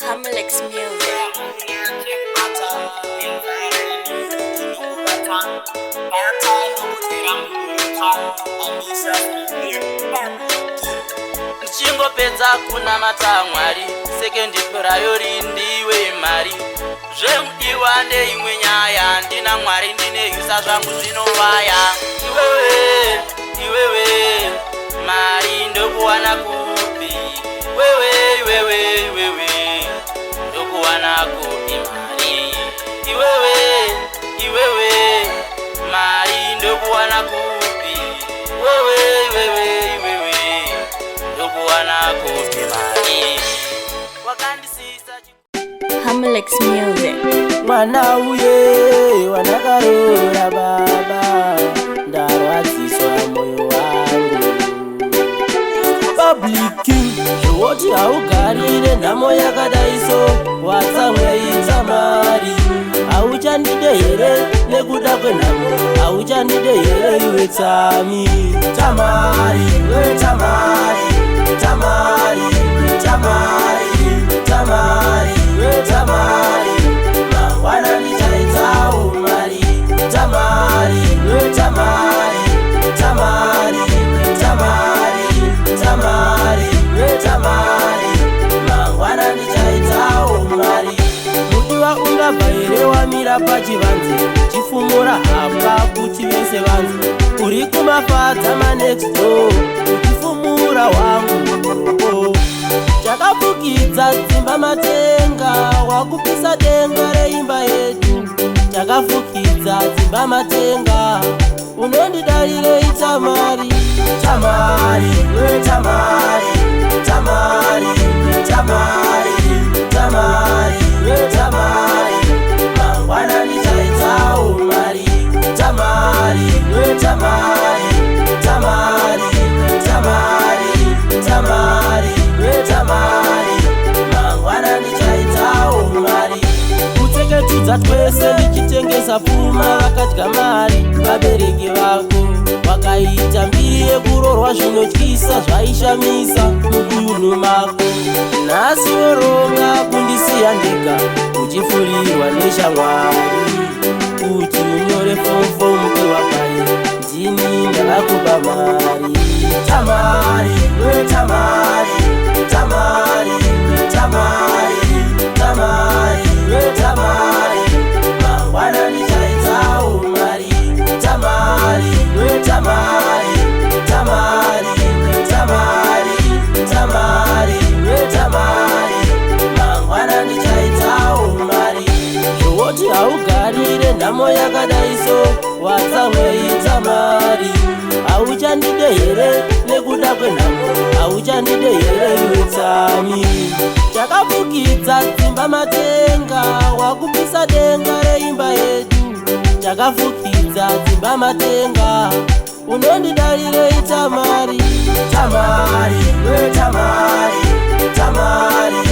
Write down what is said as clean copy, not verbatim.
Hamlex Music. Ndichingopedza kunamata Mwari, second priority ndiwe mari. Zvemudiwa ndeimwe nyaya, ndina Mwari ndineyusa zvangu zvinovaya. Iwewe, iwewe, mari ndokuwana kupi? Wewe, iwewe, iwewe, ndokuwana kupi mari? Iwewe, iwewe, mari ndokuwana kupi? Wewe, iwewe, iwewe, ndokuwana kupi mari? Wakandisisa. Hamlex Music. Mwana uye wandakarora, baba, ndarwadziswa moyo wangu. Public King, zvowoti haugarire nhamo yakadai so. Watsamwei, Tamari? Hauchandide here nekuda kwenhamo? Hauchandide here iwe Tami? Tamari we, Tamari, Tamari, Tamari, Tamari we, Tamari, mangwana ndichaitsawo mari. Tamari we, Tamari, Tamari, Tamari, Tamari we, Tamari, mangwana ndichaitsawo mari. Mudiwa, ungabva here wamira pachivanze, chifumura hapa kuti vese vanze? Uri kumafadza manext door uchifumura wangu. Chakafukidza dzimba matenga, wakupisa denga reimba yedu. Chakafukidza dzimba matenga, unondidarirei, Tamari? Tamari we, Tamari, Tamari, Tamari, Tamari we, Tamari, mangwana ndichaitsawo mari. Tamari we, Tamari, Tamari, Tamari, Tamari we, Tamari, mangwana ndichaitsawo mari. Kutseketudza twese ndichitengesa pfuma, vakadya mari vabereki vako. Wakaita mbiri yekurorwa zvinotyisa, zvaishamisa mudunhu mako. Nhasi woronga kundisiya ndega, uchifurirwa neshamwari kuti unyore form four mukiwapai. Ndini ndakakupa mari. Tamari we, Tamari, Tamari, Tamari, Tamari we, Tamari, mangwana ndichaitsawo mari. Tamari we, Tamari, Tamari, Tamari, Tamari we, Tamari, mangwana ndichaitsawo mari. Zvowoti haugarire nhamo yakadai so. Watsamwei, Tamari? Hauchandide here nekuda kwenhamo? Hauchandide here iwe Tami? Chakafukidza dzimba matenga, wakupisa denga reimba yedu. Chakafukidza dzimba matenga, unondidarirei, Tamari? Tamari we, Tamari, Tamari.